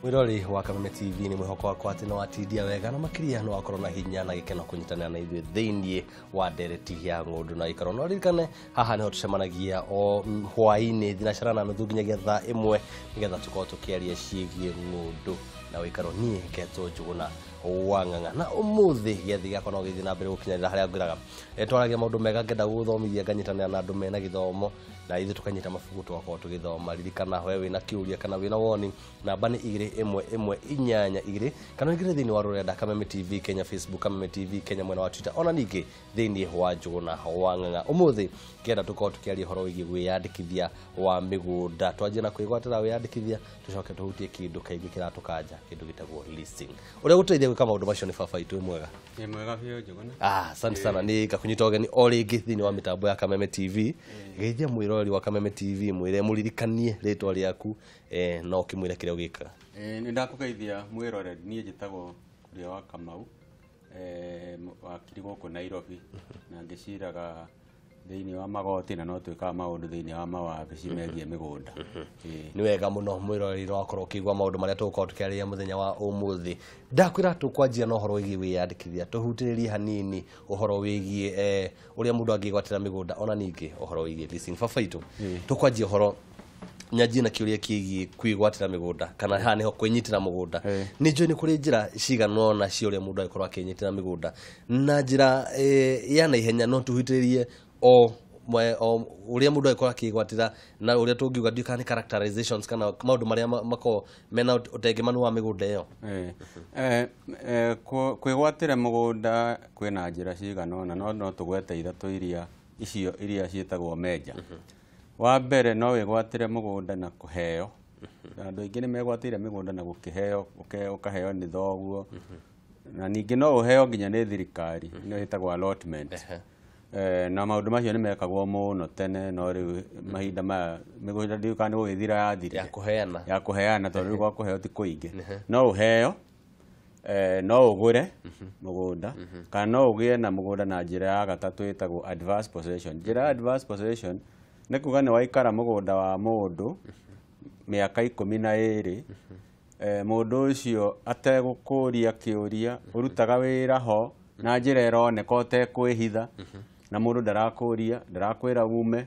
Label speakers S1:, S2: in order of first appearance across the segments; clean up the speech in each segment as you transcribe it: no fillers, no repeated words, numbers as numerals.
S1: Mwirori wa Kameme TV, nĩ mwĩhoko wakwa atĩ nĩ watindia wega na makĩria nĩ wakorwo na hinya na gĩkeno kũnyitanĩra na ithuĩ thĩiniĩ wa ndereti ya ng'ũndũ na gĩkaro. No ririkane haha nĩho tũcemanagia o hwaĩ-inĩ thinacara na nuthu nginyagia thaa 1 nĩgetha tũkorwo tũkĩaria ciĩgiĩ ng'ũndũ na wĩkaro. Niĩ ngetwo Njũgũna wa Ng'ang'a na ũmũthĩ gĩathĩ gĩakwa no gĩthiĩ na mbere gũkinyĩrĩra harĩa ngwĩraga. Twaragia maũndũ mega, ngenda gũgũthomithia, nganyitanĩra na andũ mena gĩthomo na ithuĩ tũkanyita mabuku tũgakorwo tũgĩthoma. Ririkana we wĩna kĩũria kana wĩna woni, namba nĩ 21182 kana ũingĩre thĩinĩ wa rũrenda Kameme TV Kenya Facebook, Kameme TV Kenya mwena wa Twitter, ona ningĩ thĩinĩ wa Njũgũna wa Ng'ang'a. Ũmũthĩ ngenda tũkorwo tũkĩaria ũhoro wĩgiĩ gwĩyandĩkithia wa mĩgũnda. Twanjie na kwĩgwatĩra wĩyandĩkithia, tũcoke tũhutie kĩndũ kaingĩ kĩratũkanja, kĩndũ gĩtagwo listing. Ũrĩa gũteithia gwĩka maũndũ macio nĩ baba itũ mwega.
S2: Nĩ mwega biũ Njũgũna.
S1: Asante sana, nĩ ngakũnyita ũgeni o rĩngĩ thĩinĩ wa mĩtambo ya Kameme TV. Geithia mwĩroreri wa Kameme TV, mwĩre mũririkanie rĩtwa rĩaku, na ũkĩmwĩre kĩrĩa ũgĩkaga.
S2: Nĩ ndakũgeithia mwĩroreri, niĩ njĩtagwo Kuria wa Kamau, wakiri gũkũ Nairobi, na ngĩciraga thĩinĩ wa magoti na no twĩkaga maũndũ thĩinĩ wa mawabici megiĩ mĩgũnda.
S1: Nĩ wega mũno mwĩroreri wakorwo ũkĩigua maũndũ marĩa tũgũkorwo tũkĩarĩria mũthenya wa ũmũthĩ. Ndakwĩra tũkwanjia na ũhoro wĩgiĩ wĩyandĩkithia, tũhutĩrĩrie hanini ũhoro wĩgiĩ ũrĩa mũndũ angĩgwatĩra mĩgũnda, ona ningĩ ũhoro wĩgiĩ leasing. Baba itũ, tũkwanjia ũhoro nyanjie na kĩũria kĩgiĩ kwĩgwatĩra mĩgũnda kana haha nĩho kwĩnyitĩra mũgũnda. Nĩ njũĩ nĩ kũrĩ njĩra cigana ũna cia ũrĩa mũndũ angĩkorwo akĩnyitĩra mĩgũnda na njĩra ya naihenya, no tũhutĩrĩrie o ũrĩa mũndũ angĩkorwo akĩgwatĩra na ũrĩa tũngiuga ndiũĩ kana nĩ characterizations kana maũndũ marĩa makoragwo mena ũtengemanu wa mĩgũnda ĩyo.
S2: Kwĩgwatĩra mũgũnda kwĩna njĩra cigana ũna, no tũgwete ithatũ iria icio iria ciĩtagwo major. Wa mbere no wĩgwatĩre mũgũnda na kũheo. Andũ aingĩ nĩ megwatĩire mĩgũnda na gũkĩheo, ũkaheo nĩ thoguo. Na ningĩ no ũheo nginya nĩ thirikari, ĩno ĩtagwo allotment. Na maũndũ macio nĩ mekagwo mũno tene, no rĩu mahinda maya mĩgũnda ndiũĩ kana nĩ gũgĩthira yathirire.
S1: Ya kũheana.
S2: Ya kũheana, tondũ rĩu gwa kũheo ti kũingĩ. No ũheo, no ũgũre mũgũnda, kana no ũgĩe na mũgũnda na njĩra ya gatatũ ĩtagwo adverse possession. Njĩra ya adverse possession nĩ kuga nĩ waikara mũgũnda wa mũndũ mĩaka 12, mũndũ ũcio ategũkũria kĩũria, ũrutaga wĩra ho na njĩra ĩroneka ũtekwĩhitha, na mũndũ ndarakũria, ndarakwĩra ume,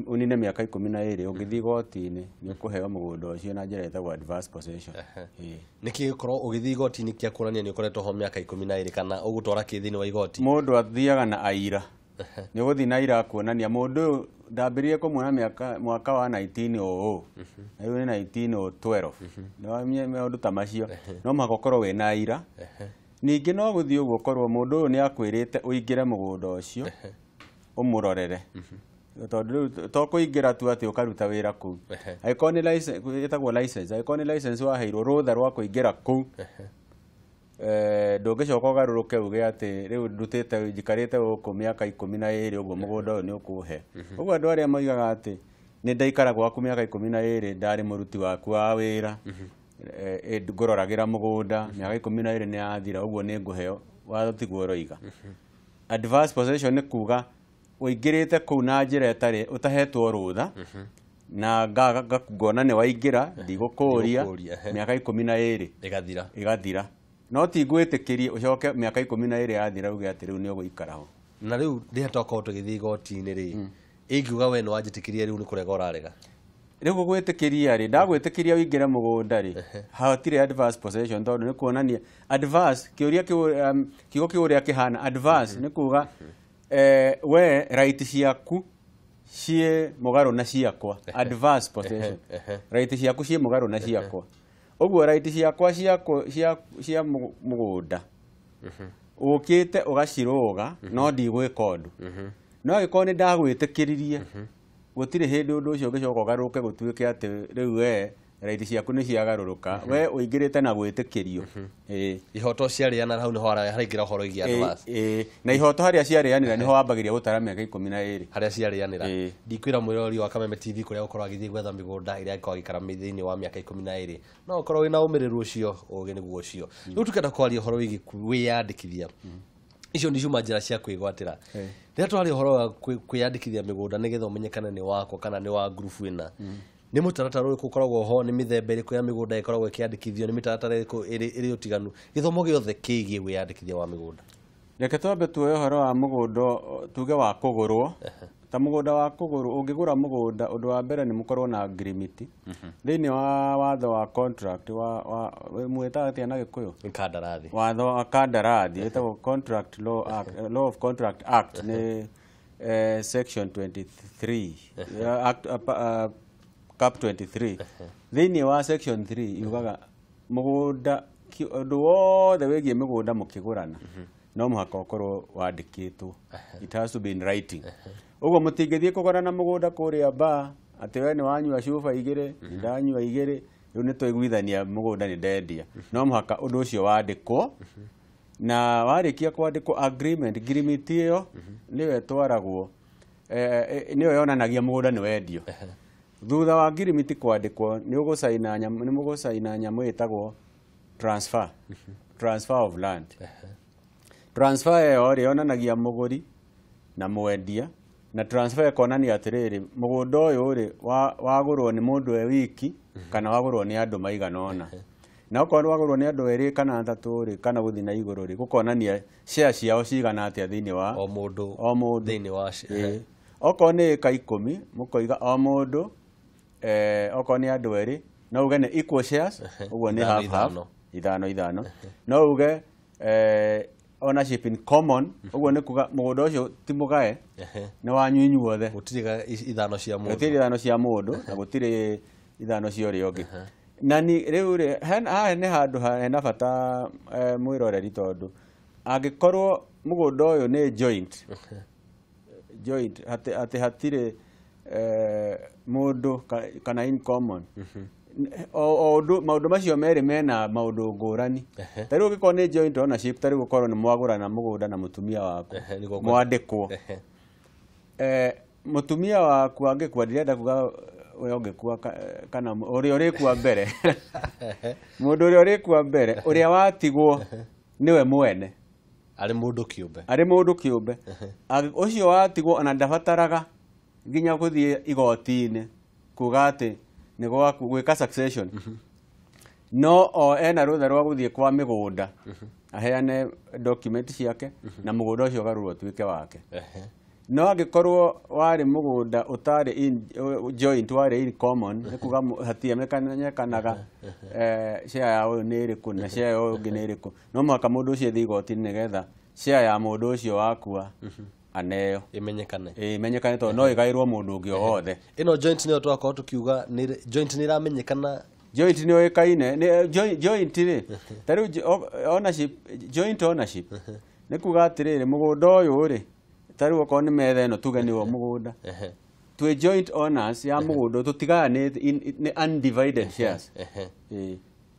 S2: ũnine mĩaka 12, ũngĩthiĩ igoti-inĩ nĩ ũkũheo mũgũnda ũcio na njĩra ĩtagwo adverse possession.
S1: Nĩkĩ gĩkorwo ũgĩthiĩ igoti-inĩ kĩa kuonania nĩ ũkoretwo ho mĩaka 12 kana ũgũtwara kĩ thĩinĩ wa igoti?
S2: Mũndũ athiaga na aira. Nĩ ũgũthiĩ na aira kuonania mũndũ ũyũ ndambĩrĩrie kũmuona mwaka wa 1900, na rĩu nĩ 1912. Nĩ maũndũ ta macio. No mũhaka ũkorwo wĩna aira. Ningĩ no gũthiĩ ũguo ũkorwo mũndũ ũyũ nĩ akwĩrĩte ũingĩre mũgũnda ũcio, ũmũrorere. Tondũ rĩu to kũingĩra tu atĩ ũkaruta wĩra kũu. Angĩkorwo nĩ license, ĩtagwo license, angĩkorwo nĩ license waheirwo rũtha rwa kũingĩra kũu, ndũngĩcoka ũgarũrũke uge atĩ rĩu ndutĩte njikarĩte gũkũ mĩaka 12 ũguo mũgũnda ũyũ nĩ ũkũhe. Ũguo andũ arĩa moigaga atĩ nĩ ndaikara gwaku mĩaka 12 ndarĩ mũruti waku wa wĩra, ngũroragĩra mũgũnda, mĩaka 12 nĩ yathira ũguo nĩ ngũheo, watho tiguo ũroiga. Adverse possession nĩ kuga ũingĩrĩte kũu na njĩra ĩtarĩ ũtahetwo rũtha, na ngona nĩ waingĩra, ndigũkũria, mĩaka 12
S1: ĩgathira.
S2: Ĩgathira. No ti ngwĩtĩkĩrie ũcoke mĩaka 12 yathira uge atĩ rĩu nĩ ũgũikara ho.
S1: Na rĩu rĩrĩa twakorwo tũgĩthiĩ igoti-inĩ rĩ, ingiuga we nĩ wanjĩtĩkĩria rĩu nĩ kũrega ũrarega.
S2: Rĩu gũgwĩtĩkĩria rĩ, ndagwĩtĩkĩria ũingĩre mũgũnda rĩ, hatirĩ adverse possession tondũ nĩ kuonania adverse, kĩũria kĩu, kiugo kĩu ũrĩa kĩhana adverse nĩ kuga we right ciaku ciĩ mũgarũ na ciakwa, adverse possession. Right ciaku ciĩ mũgarũ na ciakwa. Ũguo right ciakwa cia mũgũnda ũkĩte ũgacirũga no ndigwĩka ũndũ. No angĩkorwo nĩ ndagwĩtĩkĩririe, gũtirĩ hĩndĩ ũndũ ũcio ũngĩcoka ũgarũrũke gũtuĩke atĩ rĩu we right ciaku nĩ ciagarũrũka, we ũingĩrĩte na gwĩtĩkĩrio.
S1: Ihoto ciarĩanĩra hau nĩho haraingĩra ũhoro wĩgiĩ adverse.
S2: Na ihoto harĩa ciarĩanĩra nĩho wambagĩria gũtara mĩaka 12.
S1: Harĩa ciarĩanĩra. Ndikwĩra mwĩroreri wa Kameme TV kũrĩa ũkorwo agĩthiĩ gwetha mĩgũnda ĩrĩa angĩkorwo agĩikara thĩinĩ wa mĩaka 12, no ũkorwo wĩna ũmĩrĩru ũcio, ũgĩ nĩguo ũcio. Rĩu tũkenda kwaria ũhoro wĩgiĩ kwĩyandĩkithia. Icio nĩ ciuma njĩra cia kwĩgwatĩra. Rĩrĩa twaria ũhoro wa kwĩyandĩkithia mĩgũnda nĩgetha ũmenyekane nĩ wakwa kana nĩ wa ngurubu ĩna, Nĩ mũtaratara ũrĩkũ ũkoragwo ho, nĩ mĩthemba ĩrĩkũ ya mĩgũnda ĩkoragwo ĩkĩandĩkithio, nĩ mĩtaratara ĩrĩkũ ĩrĩ ũtiganu, gĩthomo gĩothe kĩgiĩ wĩyandĩkithia wa mĩgũnda.
S2: Reke twambe tuoe ũhoro wa mũgũnda tuge wa kũgũrwo. Ta mũgũnda wa kũgũrwo, ũngĩgũra mũgũnda ũndũ wa mbere nĩ mũkorwo na ngirimiti. Thĩinĩ wa watho wa contract wa mwĩtaga atĩa na Gĩkũyũ?
S1: Kandarathi.
S2: Watho wa kandarathi ĩtagwo Contract Law Act, Law of Contract Act nĩ section 23 act, cap 23. Thĩinĩ wa section 3 yugaga mũgũnda, ũndũ wothe wĩgiĩ mĩgũnda mũkĩgũrana no mũhaka ũkorwo wandĩkĩtwo. It has to be in writing. Ũguo mũtingĩthiĩ kũgũrana mũgũnda kũrĩa bar atĩ we nĩ wanyua cuba igĩrĩ, ndanyua igĩrĩ, rĩu nĩ twaiguithania mũgũnda nĩ ndendia. No mũhaka ũndũ ũcio wandĩkwo, na warĩkia kwandĩkwo agreement, ngirimiti ĩyo nĩyo ĩtwaragwo, nĩyo yonanagia mũgũnda nĩ wendio. Thutha wa ngirimiti kwandĩkwo nĩ ũgũcaina nyamũ, nĩ mũgũcaina nyamũ ĩtagwo transfer, transfer of land. Transfer ĩyo rĩ yonanagia mũgũri na mwendia, na transfer ĩkonania atĩrĩrĩ, mũgũnda ũyũ rĩ wagũrwo nĩ mũndũ e wiki kana wagũrwo nĩ andũ maigana ũna. Na okorwo wagũrwo nĩ andũ erĩ kana atatũ rĩ, kana gũthiĩ na igũrũ rĩ, gũkonania share ciao cigana atĩa thĩinĩ wa
S1: o mũndũ,
S2: o mũndũ
S1: thĩinĩ wa
S2: Okorwo nĩ ĩka 10 mũkoiga o mũndũ, okorwo nĩ andũ erĩ no uge nĩ equal shares, ũguo nĩ half half, ithano ithano. No uge ownership in common, ũguo nĩ kuga mũgũnda ũcio ti mũgae, nĩ wanyu inyuothe.
S1: Gũtirĩ ithano cia mũndũ.
S2: Gũtirĩ ithano cia mũndũ na gũtirĩ ithano cia ũrĩa ũngĩ. Na ni rĩu rĩ, haha nĩ handũ hena bata mwĩroreri, tondũ angĩkorwo mũgũnda ũyũ nĩ joint, joint atĩ hatirĩ mũndũ kana in common, o ũndũ maũndũ macio merĩ mena maũndũ ngũrani. Ta rĩu ũngĩkorwo nĩ joint ownership, ta rĩu ũkorwo nĩ mwagũrana mũgũnda na mũtumia waku, mwandĩkwo. Mũtumia waku angĩkua, ndirenda kuga we ũngĩkua kana ũrĩa ũrĩkua mbere, mũndũ ũrĩa ũrĩkua mbere, ũrĩa watigwo nĩwe mwene,
S1: arĩ mũndũ kĩũmbe,
S2: arĩ mũndũ kĩũmbe. Ũcio watigwo ona ndabataraga nginya gũthiĩ igoti-inĩ kuga atĩ nĩ gwaku gwĩka succession. No o ena rũtha rwa gũthiĩ kwa mĩgũnda aheane document ciake na mũgũnda ũcio ũgarũrwo ũtuĩke wake. No angĩkorwo warĩ mũgũnda ũtarĩ in joint, warĩ in common, nĩ kuga hatiamenyekanaga share ya ũyũ nĩ ĩrĩkũ na share ya ũyũ ũngĩ nĩ ĩrĩkũ, no mũhaka mũndũ ũcio athiĩ igoti-inĩ nĩgetha share ya mũndũ ũcio wakua aneo
S1: imenyekane,
S2: imenyekane, tondũ no ĩgaĩrwo mũndũ ũngĩ o wothe.
S1: Ĩno joint nĩyo twakorwo tũkiuga nĩ joint nĩ ĩramenyekana.
S2: Joint nĩ ũĩkaine, nĩ joint rĩ, ta rĩu ownership, joint ownership nĩ kuga atĩrĩrĩ, mũgũnda ũyũ rĩ, ta rĩu okorwo nĩ metha ĩno tuge nĩwo mũgũnda, twĩ joint owners ya mũgũnda, tũtigayanĩte, nĩ undivided shares.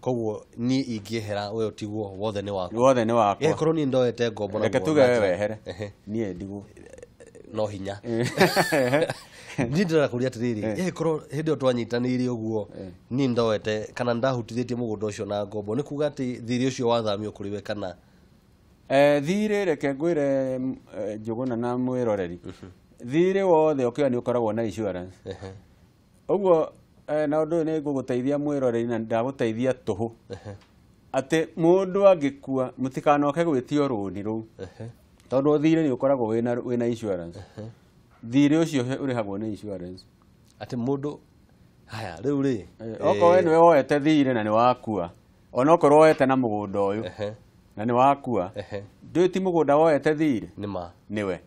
S1: Koguo niĩ ingĩehera we ũtigwo wothe nĩ wakwa,
S2: wothe nĩ wakwa.
S1: Ĩkorwo niĩ ndoete ngombo,
S2: reke tuge we wehere, niĩ ndigwo
S1: no hinya. Niĩ ndĩrenda kũria atĩrĩrĩ, ĩkorwo hĩndĩ ĩyo twanyitanĩire ũguo niĩ ndoete kana ndahutithĩtie mũgũnda ũcio na ngombo, nĩ kuga atĩ thirĩ ũcio wathamio kũrĩ we kana?
S2: Thirĩ, reke ngwĩre Njũgũna na mwĩroreri, thirĩ wothe ũkĩoya nĩ ũkoragwo na insurance. Ũguo na ũndũ ũyũ nĩ ngũgũteithia mwĩroreri, na ndagũteithia tũhũ, atĩ mũndũ angĩkua mũtikanoke gwĩtio rũni rũu, tondũ thirĩ nĩ ũkoragwo wĩna insurance. Thirĩ ũcio ũrĩhagwo nĩ insurance.
S1: Atĩ mũndũ haya rĩu rĩ,
S2: okorwo we nĩwe woete thirĩ na nĩ wakua, onokorwo woete na mũgũnda ũyũ na nĩ wakua, ndũĩ ti mũgũnda woete thirĩ,
S1: nĩma
S2: nĩwe,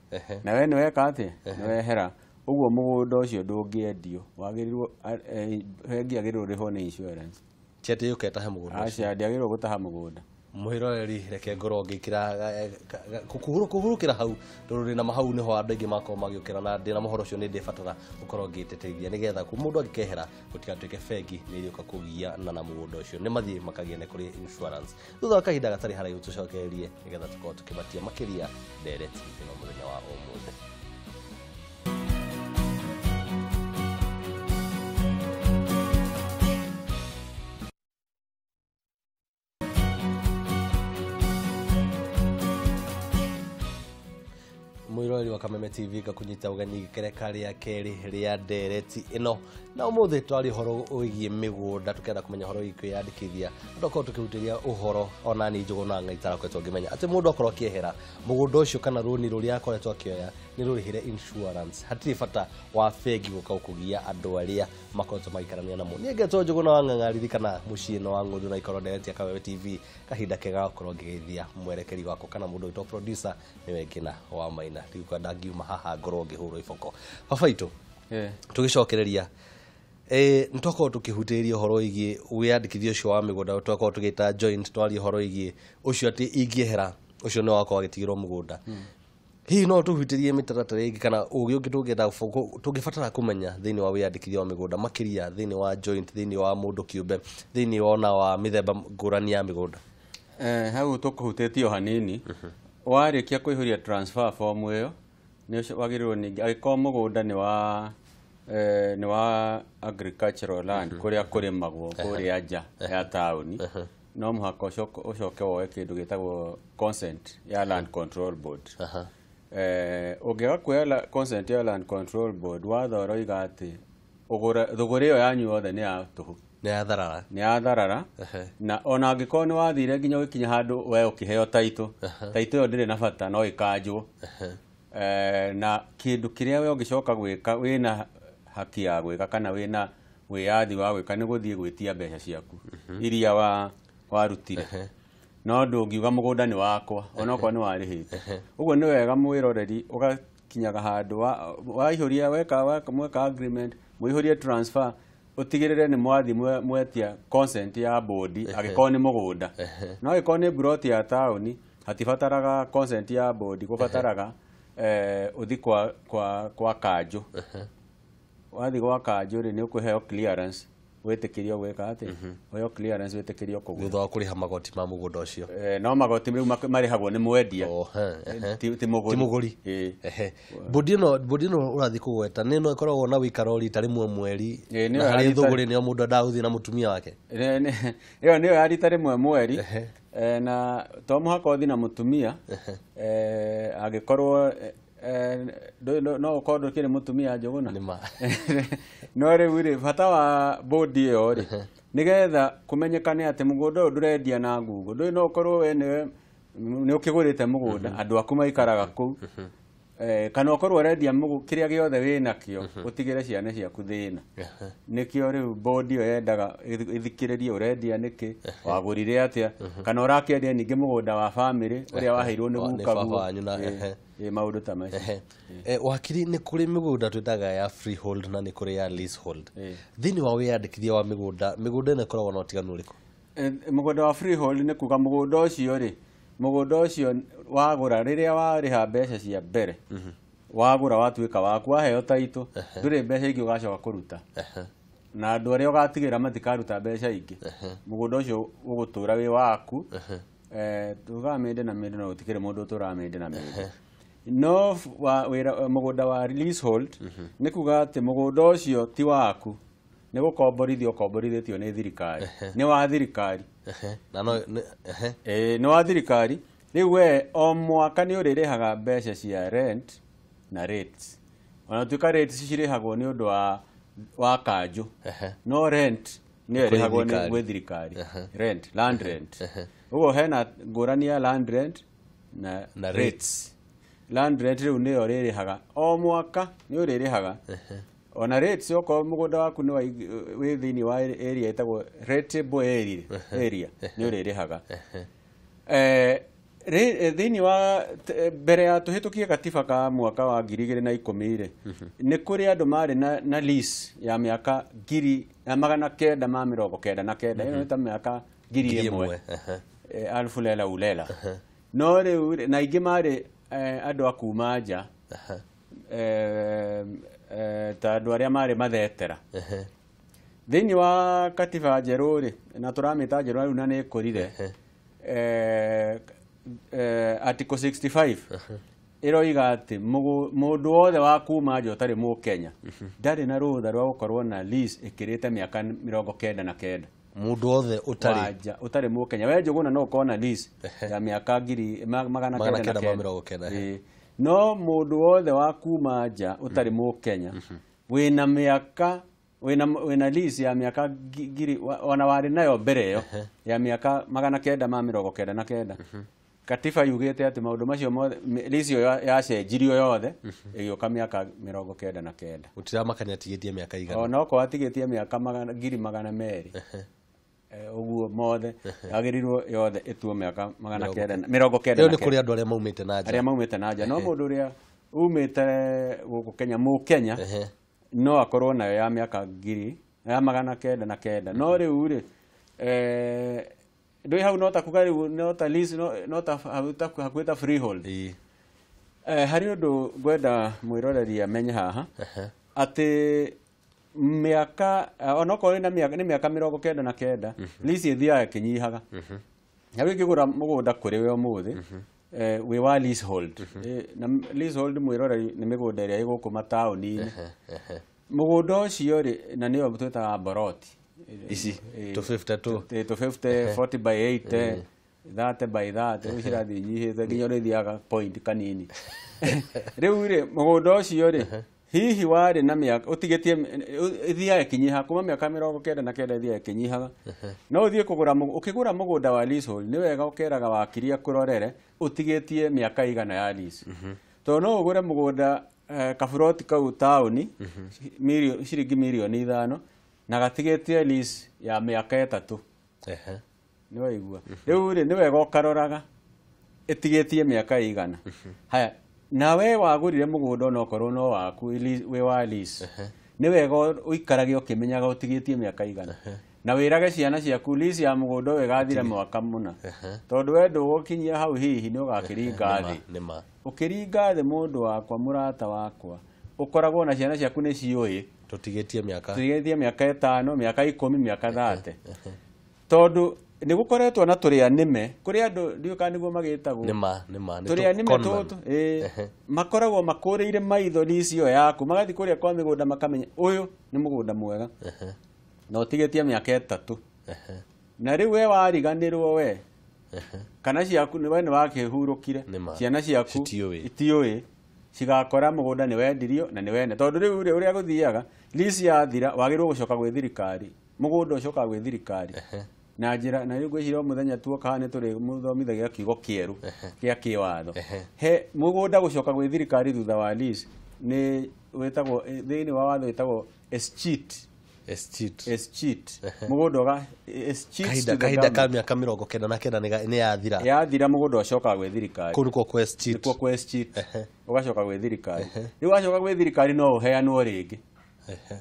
S2: na we nĩweka atĩa, nĩwehera. Ũguo mũgũnda ũcio ndũngĩendio, wagĩrĩirwo bengi yagĩrĩirwo ũrĩhwo nĩ insurance.
S1: Ti atĩ yũke ĩtahe mũgũnda ũcio.
S2: Aca, ndĩagĩrĩirwo gũtaha mũgũnda.
S1: Mwĩroreri, reke ngorwo ngĩkĩra kũhurũkĩra hau, tondũ ndĩna mahau nĩho andũ aingĩ makorwo magĩũkĩra, na ndĩna mohoro ũcio nĩ ndĩbatara gũkorwo ngĩteteithia nĩgetha mũndũ angĩkehera gũtigatuĩke bengi nĩ ĩrĩũka kũgiana na mũgũnda ũcio, nĩ mathiĩ makagiane kũrĩ insurance. Thutha wa kahinda gatarĩ haraihu tũcokererie nĩgetha tũkorwo tũkĩmatia makĩria ndereti ĩno mũthenya wa ũmũthĩ. Mwĩroreri wa Kameme TV, ngakũnyita ũgeni gĩkereka rĩa kerĩ rĩa ndereti ĩno, na ũmũthĩ twaria ũhoro wĩgiĩ mĩgũnda, tũkĩenda kũmenya ũhoro wĩgiĩ kwĩyandĩkithia. Tũkorwo tũkĩhutĩria ũhoro ona niĩ Njũgũna Ng'a itarakoretwo ngĩmenya atĩ mũndũ akorwo akĩehera mũgũnda ũcio kana rũni rũrĩa akoretwo akĩoya nĩ rũrĩhĩre insurance, hatirĩ bata wa bengi gũka gũkũgia andũ arĩa makoretwo magĩikarania namo. Niĩ ngetwo Njũgũna wa Ng'ang'a, ririkana mũciĩ no wa ng'ũndũ na ikorwo ndereti ya Kameme TV, kahinda kega gũkorwo ngĩgeithia mwerekeri wakwa kana mũndũ wĩtwo producer nĩwe Ngina wa Maina. Ndikwenda ngiuma haha ngorwo ngĩhũrwo iboko. Baba itũ, tũgĩcokereria nĩ twakorwo tũkĩhutĩria ũhoro wĩgiĩ wĩyandĩkithia ũcio wa mĩgũnda, twakorwo tũgĩta joint, twaria ũhoro wĩgiĩ ũcio atĩ ingĩehera ũcio nĩ wakorwo agĩtigĩrwo mũgũnda. Hihi no tũhutĩrie mĩtaratara ĩngĩ kana ũgĩ ũngĩ tũngĩenda tũngĩbatara kũmenya thĩinĩ wa wĩyandĩkithia wa mĩgũnda, makĩria thĩinĩ wa joint, thĩinĩ wa mũndũ kĩũmbe, thĩinĩ ona wa mĩthemba ngũrani ya mĩgũnda?
S2: Hau tũkũhutĩtie o hanini. Warĩkia kũihũria transfer form ĩyo, nĩ wagĩrĩirwo ningĩ angĩkorwo mũgũnda nĩ wa agricultural land, kũrĩa kũrĩmagwo kũrĩa nja ya taũni, no mũhaka ũcoke woe kĩndũ gĩtagwo consent ya Land Control Board. Ũngĩaga kuoya consent ya Land Control Board, watho ũroiga atĩ thũgũrĩ ĩyo yanyu yothe nĩ ya tũhũ,
S1: nĩ ya tharara,
S2: nĩ ya tharara. Na ona angĩkorwo nĩ wathire nginya ũgĩkinya handũ we ũkĩheo taitũ, taitũ ĩyo ndĩrĩ na bata, no ĩkanjwo. Na kĩndũ kĩrĩa we ũngĩcoka gwĩka, wĩna haki ya gwĩka kana wĩna wĩyathi wa gwĩka, nĩ gũthiĩ gwĩtia mbeca ciaku iria warutire, no ndũngiuga mũgũnda nĩ wakwa onokorwo nĩ warĩhĩte. Ũguo nĩ wega mwĩroreri ũgakinyaga handũ waihũria weka mweka agreement, mũihũrie transfer, ũtigĩrĩre nĩ mwathi mwetia consent ya bodi angĩkorwo nĩ mũgũnda. No angĩkorwo nĩ mburoti ya taũni, hatibataraga consent ya bodi, gũbataraga ũthi kwa kanjũ. Wathiĩ gwa kanjũ rĩ, nĩ ũkũheo clearance wĩtĩkĩrio gwĩka atĩ ũheo clearance wĩtĩkĩrio kũgũra
S1: thutha wa kũrĩha magoti ma mũgũnda ũcio.
S2: No magoti rĩu marĩhagwo nĩ mwendia, ti
S1: mũgũri. Bodi ĩno ũrathiĩ kũgweta nĩ ĩno ĩkoragwo na wĩikaro rita rĩmwe mweri, na harĩ thũgũrĩ nĩyo mũndũ endaga gũthiĩ na mũtumia wake.
S2: Ĩyo nĩyo ya rita rĩmwe mweri, na to mũhaka ũthiĩ na mũtumia, angĩkorwo no ũkorwo ndũkĩrĩ mũtumia Njũgũna. No rĩu rĩ, bata wa bodi ĩyo rĩ, nĩgetha kũmenyekane atĩ mũgũnda ũyũ ndũrendia na ngungo. Ndũĩ no ũkorwo we nĩwe nĩ ũkĩgũrĩte mũgũnda, andũ aku maikaraga kũu, kana ũkorwo ũrendia kĩrĩa gĩothe wĩnakĩo ũtigĩre ciana ciaku thĩna. Nĩkĩo rĩu bodi ĩyo yendaga ĩthikĩrĩrie ũrendia nĩkĩ, wagũrire atĩa, kana ũrakĩendia ningĩ mũgũnda wa bamĩrĩ ũrĩa waheirwo nĩ gukaguo, maũndũ ta macio.
S1: Wakiri, nĩ kũrĩ mĩgũnda twĩtaga ya freehold na nĩ kũrĩ ya leasehold. Thĩinĩ wa wĩyandĩkithia wa mĩgũnda, mĩgũnda ĩno ĩkoragwo na ũtiganu ũrĩkũ?
S2: Mũgũnda wa freehold nĩ kuga mũgũnda ũcio rĩ, mũgũnda ũcio wagũra, rĩrĩa warĩha mbeca cia mbere, wagũra watuĩka waku, waheo taitũ, ndũrĩ mbeca ingĩ ũgacoka kũruta, na andũ arĩa ũgatigĩra matikaruta mbeca ingĩ. Mũgũnda ũcio ũgũtũra wĩ waku. Tugaga mĩndĩ na mĩndĩ, no gũtikĩrĩ mũndũ ũtũraga mĩndĩ na mĩndĩ. No mũgũnda wa leasehold nĩ kuga atĩ mũgũnda ũcio ti waku, nĩ gũkomborithio ũkomborithĩtio nĩ thirikari, nĩ wa thirikari. Nĩ wa thirikari. Rĩu we o mwaka nĩ ũrĩrĩhaga mbeca cia rent na rates. Ona tuĩka rates cirĩhagwo nĩ ũndũ wa kanjũ, no rent nĩyo ĩrĩhagwo nĩ gwĩ thirikari. Rent, land rent. Ũguo hena ngũrani ya land rent na rates. Land rent rĩu nĩyo ũrĩrĩhaga o mwaka, nĩ ũrĩrĩhaga. Ona rates, okorwo mũgũnda waku nĩ wĩ thĩinĩ wa area ĩtagwo rateable area, nĩ ũrĩrĩhaga. Thĩinĩ wa mbere ya tũhĩtũkie gatiba ka mwaka wa 2010 rĩ, nĩ kũrĩ andũ marĩ na lease ya mĩaka 999, ĩno nĩ ta mĩaka 1000, alfu lela ulela. No rĩu na aingĩ marĩ andũ a kuma nja, ta andũ arĩa marĩ mathetera. Thĩinĩ wa katiba njerũ rĩ, na tũramĩta njerũ rĩu na nĩ ĩkũrire, Article 65 ĩroiga atĩ mũndũ wothe wa kuma nja ũtarĩ mũkenya ndarĩ na rũtha rwa gũkorwo na lease ĩkĩrĩte mĩaka 99.
S1: Mũndũ wothe
S2: ũtarĩ mũkenya, we Njũgũna no ũkorwo na lease ya mĩaka 999. No mũndũ wothe wa kuma nja ũtarĩ mũkenya wĩna mĩaka wĩna lease ya mĩaka ngiri ona warĩ nayo mbere ĩyo ya mĩaka 999, katiba yugĩte atĩ maũndũ macio mothe, lease ĩyo yacenjirio yothe ĩgĩũka mĩaka 99.
S1: Gũtiramakania atigĩtie mĩaka igana.
S2: Ona okorwo atigĩtie mĩaka 200,000, ũguo mothe yagĩrĩirwo yothe ĩtuo mĩaka 999.
S1: Ĩyo nĩ kũrĩ andũ arĩa maumĩte na nja.
S2: Arĩa maumĩte na nja. No mũndũ ũrĩa umĩte gũkũ Kenya, mũkenya, no akorwo nayo ya mĩaka 909. No rĩu rĩ, ndũĩ hau no ta kuga rĩu no ta lease, no ta hakuhĩ ta freehold. Harĩ ũndũ ngwenda mwĩroreri amenye haha, atĩ mĩaka onokorwo nĩ mĩaka, nĩ mĩaka 99, lease ĩthiaga ĩkĩnyihaga. Na wĩngĩgũra mũgũnda kũrĩ we ũmũthĩ, wĩ wa leasehold. Na leasehold, mwĩroreri, nĩ mĩgũnda ĩrĩa ĩ gũkũ mataũni-inĩ. Mũgũnda ũcio rĩ, na nĩyo twĩtaga mboroti
S1: ici 252,
S2: 250, 40 by 80, 30 by 30, rĩu cirathiĩ inyihĩte nginya ũrĩa ithiaga point kanini. Rĩu rĩ, mũgũnda ũcio rĩ, hihi warĩ na mĩaka ũtigĩtie, ĩthiaga ĩkĩnyiha kuma mĩaka 99, ĩthiaga ĩkĩnyihaga. No ũthiĩ kũgũra ũkĩgũra mũgũnda wa leasehold, nĩ wega ũkeraga wakiri akũrorere ũtigĩtie mĩaka igana ya lease, tondũ no ũgũre mũgũnda kaburoti kau taũni ciringi 5 mirioni na gatigĩtie lease ya mĩaka 3. Nĩ waigua? Rĩu rĩ, nĩ wega ũkaroraga ĩtigĩtie mĩaka igana. Haya, nawe wagũrire mũgũnda onokorwo no waku wĩ wa lease, nĩ wega ũikarage ũkĩmenyaga ũtigĩtie mĩaka igana, na wĩrage ciana ciaku lease ya mũgũnda ũyũ ĩgathira mwaka mũna, tondũ we ndũgũkinyia hau, hihi nĩ ũgakĩringa thĩ.
S1: Nĩ ma.
S2: Ũkĩringa thĩ, mũndũ wakwa, mũrata wakwa, ũkoragwo na ciana ciaku nĩ ciũĩ
S1: tũtigĩtie mĩaka
S2: tũtigĩtie mĩaka 5, mĩaka 10, mĩaka 30, tondũ nĩ gũkoretwo na tũrĩa nĩme kũrĩ andũ, ndiũĩ kana nĩguo magĩtagwo.
S1: Nĩ ma, nĩ ma, nĩ
S2: tũrĩa nĩme
S1: conman.
S2: Tũtũ ĩĩ, makoragwo makũrĩire maitho lease ĩyo yaku, magathiĩ kũrĩa kwa mĩgũnda makamenya ũyũ nĩ mũgũnda mwega na ũtigĩtie mĩaka 3. Na rĩu we wariganĩrwo, we kana ciaku we nĩ wakĩhurũkire,
S1: Nĩ ma.
S2: ciana ciaku
S1: Citiũĩ.
S2: Itiũĩ, cigakora mũgũnda nĩ wendirio na nĩ wene, tondũ rĩu rĩ, ũrĩa gũthiaga, lease yathira wagĩrĩirwo gũcoka gwĩ thirikari, mũgũnda ũcokaga gwĩ thirikari na njĩra. Na rĩu ngwĩciria o mũthenya tuoka haha nĩ tũrĩmũthomithagia kiugo kĩerũ kĩa kĩwatho. He mũgũnda gũcoka gwĩ thirikari thutha wa lease nĩ wĩtagwo, thĩinĩ wa watho wĩtagwo escheat.
S1: Escheat.
S2: Escheat, mũgũnda ũga escheat
S1: kahinda
S2: to the
S1: kahinda ka
S2: government.
S1: mĩaka 99 nĩ yathira.
S2: Yathira mũgũnda ũcokaga gwĩ thirikari.
S1: Kũu nĩkuo kwa escheat.
S2: Nĩkuo kwa escheat, ũgacoka gwĩ thirikari. Rĩu wacoka gwĩ thirikari no ũheanwo rĩngĩ,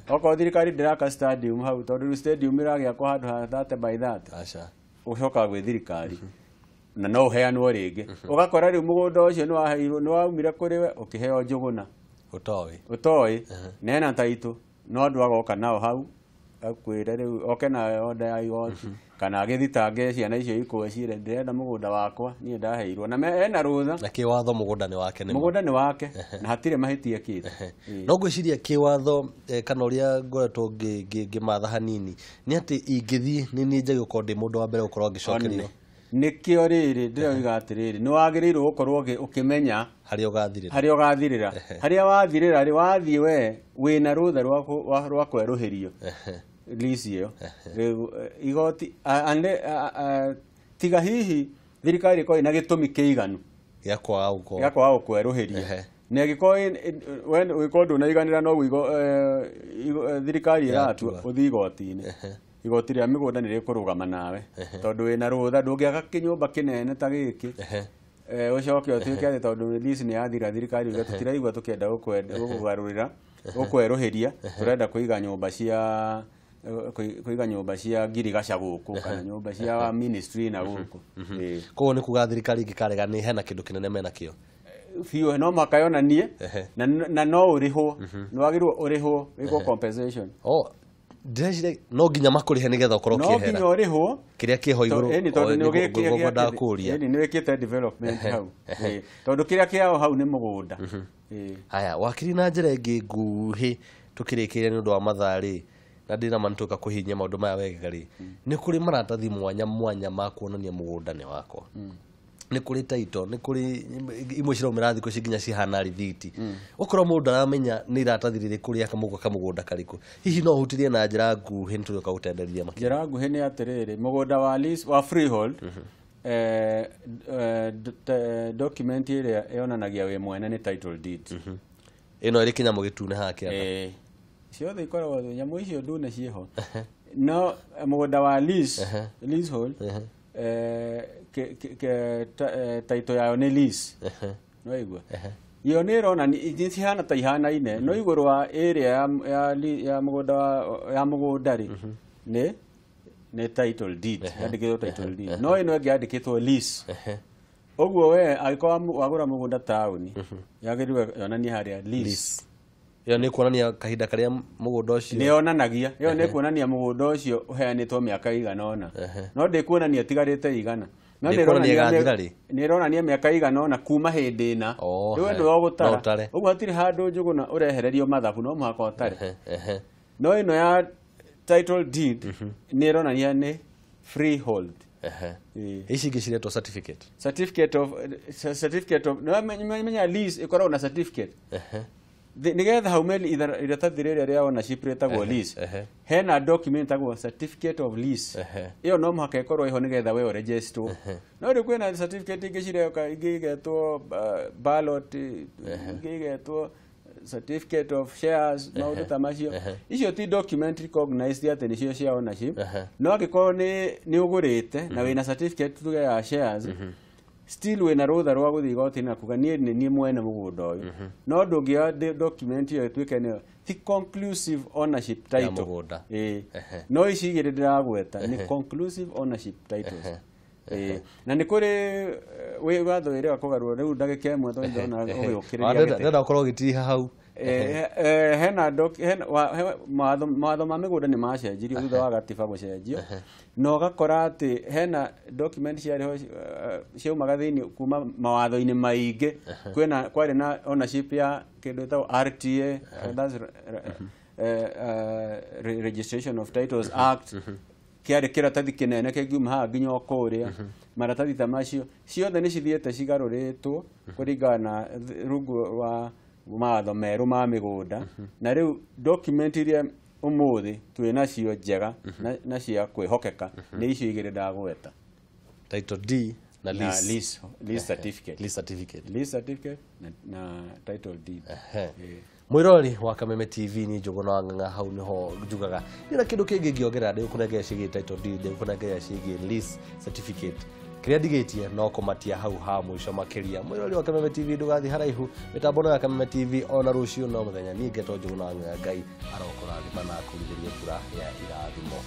S2: okorwo thirikari ndĩraka stadium hau, tondũ rĩu stadium ĩragĩakwo handũ ha 30 by 30.
S1: Aca.
S2: Ũcokaga gwĩ thirikari na no ũheanwo rĩngĩ. Ũgakora rĩu mũgũnda ũcio nĩ waheirwo, nĩ waumire kũrĩ we ũkĩheo njũgũna
S1: ũtoĩ.
S2: Ũtoĩ nena taitũ, no andũ agoka nao hau akwĩre rĩu oke na order ya igoti kana agĩthitange ciana icio ikũe cire ndĩrenda mũgũnda wakwa niĩ ndaheirwo na ena rũtha.
S1: Na kĩwatho mũgũnda nĩ wake, nĩ ma.
S2: Mũgũnda nĩ wake na hatirĩ mahĩtia ekĩte. Ĩĩ.
S1: No ngwĩciria kĩwatho, kana ũrĩa ngoretwo ngĩmatha hanini nĩ atĩ ingĩthiĩ nĩ niĩ njagĩ gũkorwo ndĩ mũndũ wa mbere gũkorwo ngĩcokerio.
S2: Nĩkĩo rĩrĩ ndĩroiga atĩrĩrĩ, nĩ wagĩrĩirwo gũkorwo ũkĩmenya
S1: harĩa ũgathirĩra.
S2: Harĩa ũgathirĩra, harĩa wathirĩra rĩ, wathiĩ we wĩna rũtha rwa kwerũhĩrio lease ĩyo. Rĩu, igoti tiga hihi thirikari ĩkorwo ĩna gĩtũmi kĩiganu
S1: gĩa kwaga gũkorwo
S2: gĩa kwaga gũkwerũhĩria, na ĩngĩkorwo we ũngĩkorwo ndũnaiganĩra noguo thirikari ĩratua,
S1: Ĩratua.
S2: ũthiĩ igoti-inĩ. Igoti rĩa mĩgũnda nĩ rĩkũrũgama nawe tondũ wĩna rũtha. Ndũngĩaka kĩnyũmba kĩnene ta gĩkĩ, ũcoke ũtuĩke atĩ tondũ lease nĩ yathira thirikari yuge tũtiraigua tũkĩenda gũkũgarũrĩra, gũkwerũhĩria, tũrenda kũiga nyũmba cia kũiga nyũmba cia ngirigaca gũkũ kana nyũmba cia ministry na gũkũ. Ĩĩ.
S1: Koguo nĩ kuga thirikari ĩngĩkarega nĩ hena kĩndũ kĩnene menakĩo.
S2: Biũ, no mũhaka yonanie na no ũrĩhwo, nĩ wagĩrĩirwo ũrĩhwo, wĩkwo compensation.
S1: O ndĩreciria no nginya makũrĩhe nĩgetha ũkorwo
S2: No
S1: ũkĩehera
S2: nginya ũrĩhwo
S1: kĩrĩa kĩho igũrũ.
S2: Ĩni, tondũ nĩ ũgĩkĩte
S1: ngwendaga kũũria.
S2: Ĩni, nĩ wĩkĩte development hau. Ĩĩ, tondũ kĩrĩa kĩao hau nĩ mũgũnda. Ĩĩ.
S1: Haya, wakiri, na njĩra ĩngĩ nguhĩ tũkĩrĩkĩria nĩ ũndũ wa mathaa rĩ, na ndĩna ma nĩtũka kũhinyia maũndũ maya wega rĩ, nĩ kũrĩ maratathi mwanya mwanya ma kuonania mũgũnda nĩ wakwa? Nĩ kũrĩ title, nĩ kũrĩ imwe ciraumĩra thikũ ici nginya cihana rithiti. Okorwo mũndũ aramenya nĩ iratathi rĩrĩkũ rĩa kamũgũnda karĩkũ, hihi no ũhutirie na njĩra nguhĩ nĩ tũrĩoka gũtenderithia makĩria.
S2: Njĩra nguhĩ nĩ atĩrĩrĩ, mũgũnda wa lease, wa freehold, document ĩrĩa yonanagia wĩ mwene nĩ title deed.
S1: Ĩno ĩrĩ kĩnyamũ gĩtune haha kĩanda.
S2: Ciothe ikoragwo nyamũ icio ndune ciĩho, no mũgũnda wa lease, leasehold, title yayo nĩ lease. Nĩwaigua iyo nĩ ĩronania nĩ cihana ta ihanaine, no igũrũ wa ĩrĩa ya mũgũnda ya mũgũnda rĩ, nĩ title deed yandĩkĩtwo title deed, no ĩno ĩngĩ yandĩkĩtwo lease. Ũguo we angĩkorwo wagũra mũgũnda taũni, yagĩrĩirwo yonanie harĩa lease.
S1: Ĩyo nĩ kuonania kahinda karĩa mũgũnda ũcio
S2: Nĩ yonanagia, ĩyo nĩ kuonania mũgũnda ũcio ũheanĩtwo mĩaka igana ũna, no ndĩkuonania ĩtigarĩte igana, no
S1: Ndĩkuonania ĩgathira rĩ?
S2: Nĩ ĩronania mĩaka igana ũna kuma hĩndĩ ĩna. Rĩu we nĩwe
S1: No
S2: ũgũtara.
S1: ũtare.
S2: Ũguo hatirĩ handũ Njũgũna ũrehererio mathabu, no mũhaka ũtare. No ĩno ya title deed nĩ ĩronania nĩ freehold.
S1: Ici ingĩ ciretwo certificate.
S2: Certificate of menya lease ĩkoragwo na certificate. Nĩgetha haume iratathi rĩrĩa rĩa ownership rĩtagwo lease, hena document ĩtagwo certificate of lease. Ĩyo no mũhaka ĩkorwo ĩho nĩgetha we ũregisterwo. No rĩu kwĩna certificate ingĩ cireka, ingĩ igetwo ballot, ingĩ igetwo certificate of shares, maũndũ ta macio. Icio ti document recognized atĩ nĩcio cia ownership. No angĩkorwo nĩ ũgũrĩte na wĩna certificate tuge ya shares, still wĩna rũtha rwa gũthiĩ igoti na kuga niĩ nĩ niĩ mwene mũgũnda ũyũ. No ndũngĩoya document ĩyo ĩtuĩke nĩyo ti conclusive ownership
S1: Ya
S2: title.
S1: mũgũnda.
S2: Ĩĩ. No ici igĩrĩ ndĩragweta nĩ conclusive ownership titles. Ĩĩ. Na nĩ kũrĩ wĩ watho wĩrĩga kũgarũrwo rĩu ndagĩka ĩmwe tondũ ndĩrona ũgĩũkĩrĩria gĩtĩ.
S1: Ndĩrenda gũkorwo ũgĩtiriha hau.
S2: Hena hena mawatho ma mĩgũnda nĩ macenjirio thutha wa gatiba gũcenjio, na ũgakora atĩ hena document ciarĩ ho ciaumaga thĩinĩ kuma mawatho-inĩ maingĩ. Kwĩna kwarĩ na ownership ya kĩndũ gĩtagwo RTA, that's Registration of Titles Act, kĩarĩ kĩratathi kĩnene kĩngiuma haha nginya o kũrĩa. Maratathi ta macio ciothe nĩ cithiĩte cigarũrĩtwo kũringana na rungu rwa mawatho merũ ma mĩgũnda, na rĩu document iria ũmũthĩ twĩ nacio njega na cia kwĩhokeka nĩ icio igĩrĩ ndagweta.
S1: Title D na
S2: Na
S1: lease.
S2: Lease certificate.
S1: Lease certificate.
S2: Lease certificate na title deed.
S1: Mwirori wa Kameme TV, ni Njũgũna wa Ng'ang'a, hau niho njugaga nina kĩndũ kĩngĩ ingĩongerera ndĩgũkũnengera ciĩgiĩ title deed, ndĩgũkũnengera ciĩgiĩ lease certificate. Kĩrĩa ndigĩtie no kũmatia hau ha mũico makĩria. Mwirori wa Kameme TV, ndũgathiĩ haraihu, mĩtambo no ya Kameme TV ona rũciũ no mũthenya. Niĩ ngetwo Njũgũna wa Ng'ang'a. Ngai arokũrathima na akũrithĩrie mbura ya irathimo.